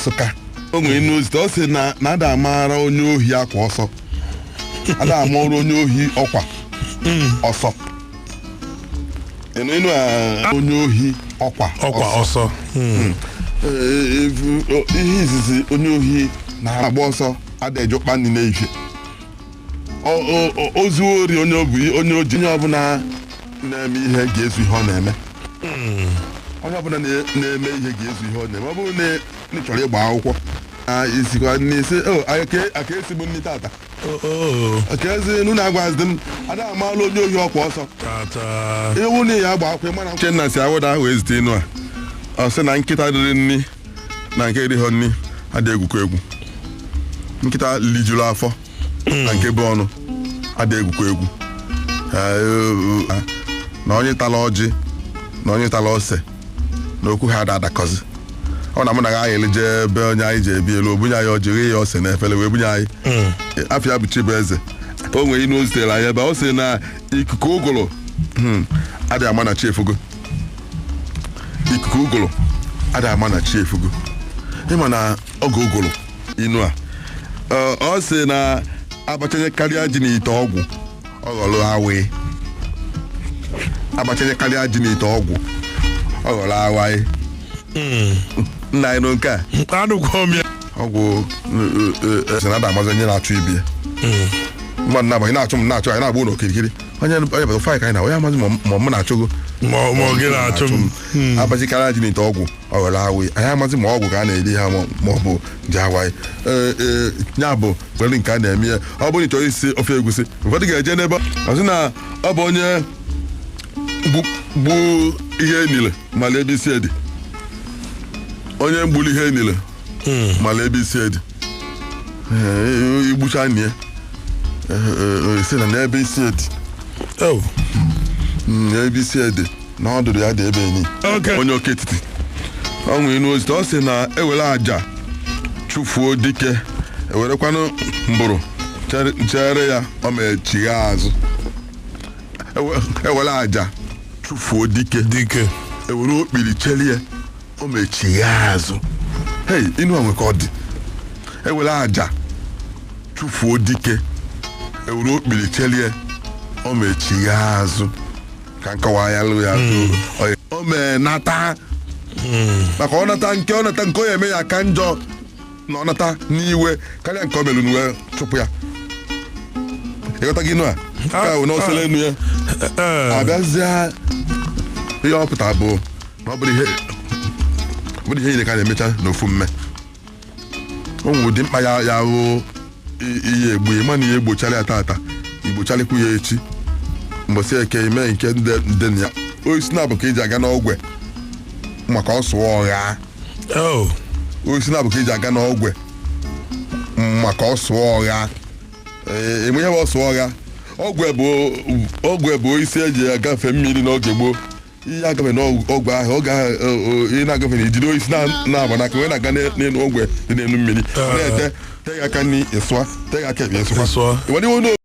Nsụka. O nwere inu ozite, ọ sị na na ada amara onye ohi akwa ọsọ, ada amara onye ohi ọkwa ọsọ. Enu inu a, onye ohi ọkwa ọkwa ọsọ. Ee, ihe izizi onye ohi na-agba ọsọ ada ejekpa nri n'ehihie. Ozu ori onye obu onye oji, onye ọbụla na-eme ihe ga-ezu ihe ọ na-eme. Onye ọbụla na-eme ihe ga-ezu ihe ọ na-eme. Ọ bụrụ na ị chọrọ ịgba akwụkwọ na isikwa n'isi o aka esigbu nri tata aka ezi nnu na-agwazi m ada amaala onye ohi ọkwa ọsọ. Tata. Ewu na ya agba akwụkwọ ịmara Uchenna si awụda ahụ ezite inu a, ọ sị na nkịta riri nri na nke erighọ nri adị egwukọ egwu. Nkịta lijuru afọ na nke bụ ọnụ adị egwukọ egwu. Ee, na onye tara ọjị na onye tara ose na okwu ha ada adakọzi. Ọ na mụ na anyị ele jee ebe onye anyị ji ebi elu obunye anyị ọjị, ghee ya ose na efere wee bunye anyị. Afọ ya bụ Chibueze. O nwere inu o zitere anyị ebe ọ sị na ikuku ụgụrụ adịghị ama na chi efugo. Ikuku ụgụrụ adịghị ama na chi efugo. Ịma na oge ụgụrụ inu a, ọ sị na abachanye karịa ji n'ite ọgwụ ọ ghọrọ awị. Abachanye karịa ji n'ite ọgwụ ọ ghọrọ awaị. Nna anyị nụ nke a. Anụkwa m ya. Ọgwụ sị na ada amazi onye na-achụ ibi ya. Mmadụ na-abanye na-achụ m, na-achụ anyị, na-agba ụlọ okirikiri, onye onye bata fanyị ka anyị na onye amazi ma mụ na-achụgo ma ọ gị na-achụ m. Abachikarị ji n'ite ọgwụ ọ ghọrọ awị, anyị amazi ma ọgwụ ka a na-eri ha ma ọ bụ ji awaị. Ee, ya bụ kwere nke a na-eme ya. Ọ bụrụ na ị chọrọ isi ofe egusi, ụfọdụ ga-eje n'ebe ọ sị na ọ bụ onye gbu ihe niile mala ebe isi edi. Onye mgbuli ihe niile mala ebe isi edi. Ee, igbucha nne ya si na n'ebe isi edi. Oh. Ebe isi edi na ọdụrụ ya dị ebe enyi. Okay. Onye oke etiti ọ nwere inu ozite, ọ sị na ewere aja chụfuo dike, ewerekwanụ mbụrụ chere ya ọ ma echigha azụ. Ewere aja chụfuo dike, dike, ewere okpiri chelie o ma echigha azụ. Hei, inu a nwe ka ọ dị. Ewere aja chụfuo dike, ewere okpiri chelie o ma echigha azụ. Ka nkọwa ya lụ ya o mee nata, maka ọ nata nke ọ nata nke ọ ya eme ya ka njọ na ọ nata n'iwe karịa nke ọ mere n'uwe chụpụ ya. Ịghọta gị inu a nke a wụ n'ọsọ enu ya. Abịazịa ihe ọ pụtara bụ na ọ bụrụ ihe ọ bụrụ ihe niile ka a na-emecha n'ofu mme. O nwere ụdị mkpa ya ya hụ ihe egbu ịma na ihe egbochara ya tata, igbocharịkwu ya echi, mbọsị eke ime nke ndị na ya osisi na-abụ ka eji aga n'ogwe maka ọsụ ọgha. Oh. Osisi na-abụ ka eji aga n'ogwe maka ọsụ ọgha. Ee, enwe ihe bụ ọsụ ọgha. Ogwe bụ osisi eji agafe mmiri n'oge gboo. Ihe agafe n'ogwe ahụ oge ahụ, ị na-agafe na ijide osisi na-agba n'aka wee na-aga n'elu ogwe dị n'elu mmiri, na-ete tee aka nri ịsụa, tee aka ekpe ịsụkwa. Ịsụa. Ịwere iwe